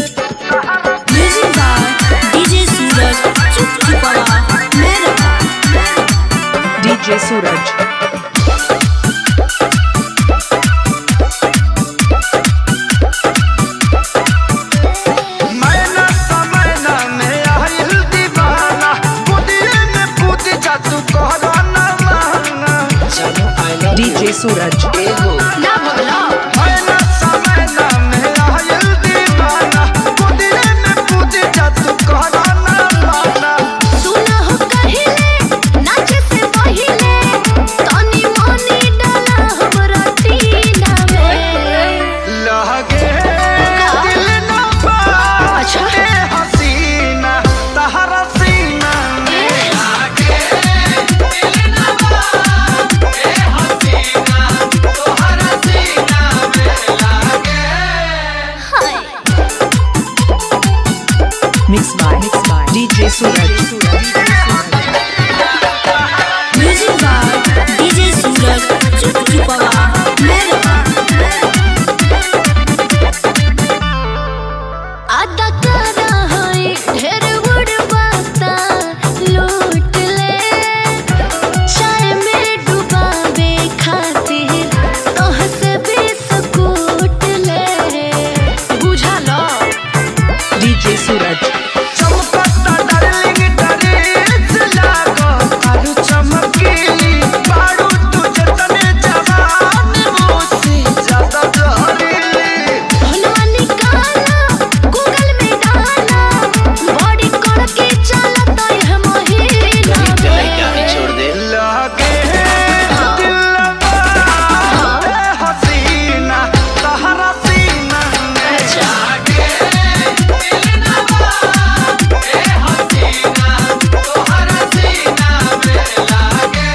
Music by DJ Suraj Chupchupara Mehra. DJ Suraj. DJ Suraj. ना बोलो सुना हो कहिले नाचे से पहिले तनी मनी डाला हमरा सीना में लगे दिल ना अच्छा हसीना तहरा सीना में लगे दिल ना ए हसीना तोहरा सीना में लगे। हाय। Mix by DJ Suraj. Music by DJ Suraj Chupchupara Mehra. आदा करा है ढेर उड़वाता लूट ले चाय में डुबावे खातिर तोह से बिस्कुट ले बुझा लो। DJ Suraj. चमकता डार्लिंग ड्रेस लागो आरु चमकीली बारू तू जतने जवान मुझसे ज्यादा जहरीली। भोलवा निकाला गूगल में डाला बॉडी कोड़ के चलता यह महीना में छोड़ दे लगे दिल ए हसीना तहरा सीना में लगे दिल ना ए हसीना तोहरा सीना में लगे।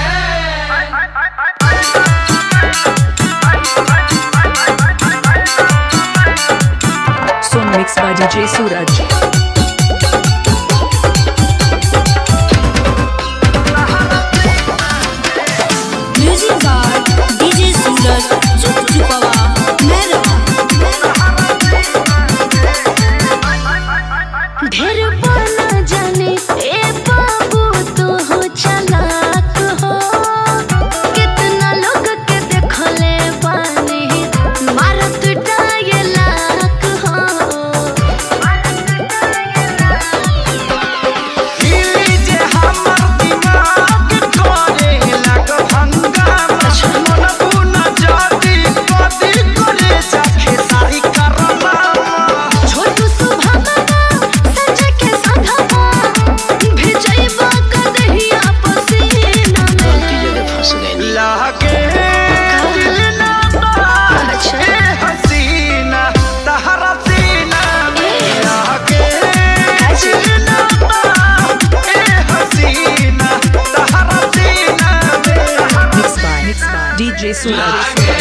Song mix by DJ Suraj. Music by DJ Suraj Chupchupara Mehra. ढेर बना जाने ए बाबू तू हो चालाक हो कितना लोग के देखले पानी मारत डायलाक हो। हिली जे हमर दिमाग करे लाग हंगामा मन पुना जाती कदी करे जाखे सारी करमा। छोटू सुभामा संजय के संघवा भिजैबा कदहिया पसीना में जगह फंस गए। लगे दिल ना ए हसीना तहरा सीना में लगे दिल ना ए हसीना तहरा सीना में। Mix by DJ Suraj.